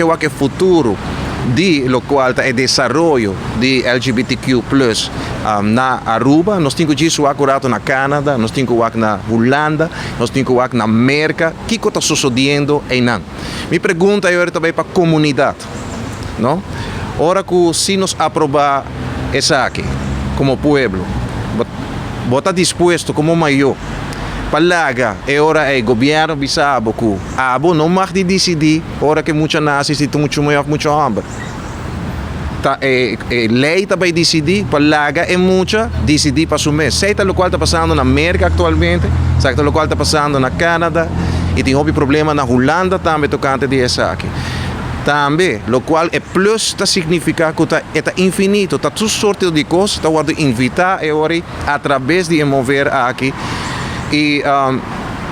ke wak e futuro di lokual ta e desaroyo di LGBTQ plus na Aruba, nos tin ku djis wak un ratu na Canada, nos tin ku wak na Hulanda, nos tin ku wak na Merka, kiko ta sosodiendo einan. Mi pregunta awor ta bai pa komunidat, no? Ora ku si nos aprobá esaki komo pueblo, bo ta dispuesto komo mayor pa laga e ora ei gobièrnu bisa abo ku abo no mag di disidí ora ku e mucha nase si ta mucha muhé òf mucha hòmber? Ta e e lei ta bai disidí pa laga e mucha disidí pa su mes. Esei ta lokual ta pasando na Merka aktualmente, esaki ta lokual ta pasando na Canada i tin hopi problema na Hulanda tambe tokante di esaki. Tambe lokual e plus ta signifiká ku ta e ta infinito, ta tur sorto di kos ta wòrdu invitá e ora ei atrabes di e mover aki i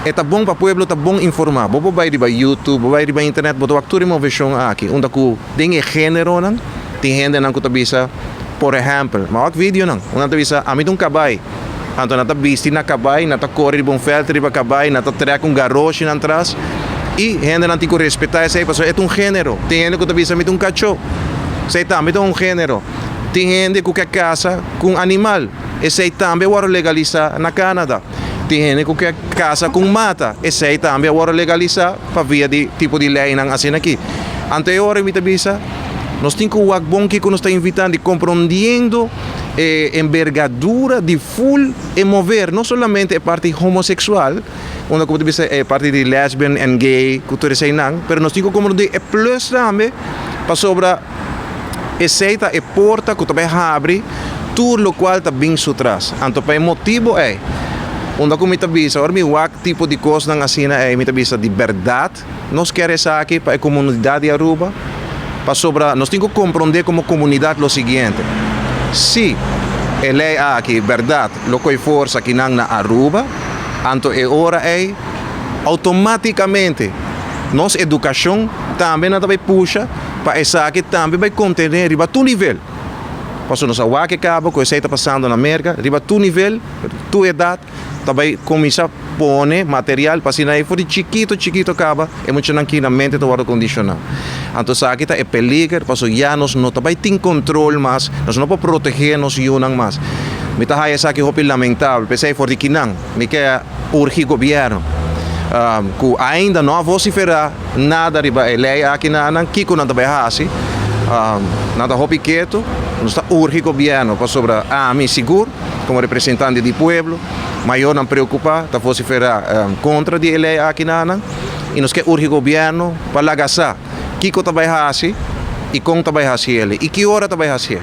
e ta bon pa pueblo ta bon informá. Bo por bai riba YouTube, bo bai riba internet, bo ta wak tur e moveshon aki unda ku den e géneronan tin hendenan ku ta bisa, por ehèmpel, m'a wak videonan unda nan ta bisa ami ta un kabai, anto nan ta bisti na kabai, nan ta kore riba un vèlt riba kabai, nan ta trèk un garoshi nan tras i hendenan tin ku respetá esei pasobra e ta un género. Tin hende ku ta bisa mi ta un kachó, esei tambe ta un género. Tin hende ku ke kasa ku un animal, esei tambe a wòrdu legalisá na Canada. Tin hende ku ke kasa ku un mata, esei tambe a wòrdu legalisá pa via di tipo di leinan asina aki. Anto e ora mi ta bisa, nos tin ku wak bon kiko nos ta invitando i komprondiendo e embergadura di ful e mover, no solamente e parti homoseksual, unda ku bo ta bisa e parti di lesbian en gay ku tur eseinan, pero nos tin ku komprondé e plus tambe pasobra Esei ta e porta ku ta bai habri tur lokual ta bin su tras. Anto pa e motibu ei, unda ku mi ta bisa, ora mi wak tipo di kosnan asina ei, mi ta bisa di bèrdat nos kier esaki pa e komunidat di Aruba? Pasobra nos tin ku komprondé komo komunidat lo siguiente, si e lei aki bèrdat lo koi forsa kinan na Aruba, anto e ora ei outomátikamente nos edukashon tambe nan ta bai pusha Pa esaki tambe bai kontené riba tur nivel. Pasobra nos a wak e kaba ku esei ta pasando na Merka, riba tur nivel, tur edat, ta bai kuminsá pone material pa asina ei for di chikito chikito kaba e muchanan ki na mente ta wòrdu kondishoná. Anto esaki ta e peliger pasobra ya nos no ta bai tin kontrol mas, nos no por protegé nos yunan mas. Mi ta haya esaki hopi lamentabel, p'esei for di kinan mi ke urgi gobièrnu ku ainda no a vosiferá nada riba e lei aki na nan, kiko nan ta bai hasi? Nan ta hopi ketu, nos ta urgi gobièrnu pasobra ami sigur komo representante di pueblo, mayornan preokupá ta vosiferá kontra di e lei aki na nan i nos ke urgi gobièrnu pa laga sa kiko ta bai hasi i kon ta bai hasi el i ki ora ta bai hasié.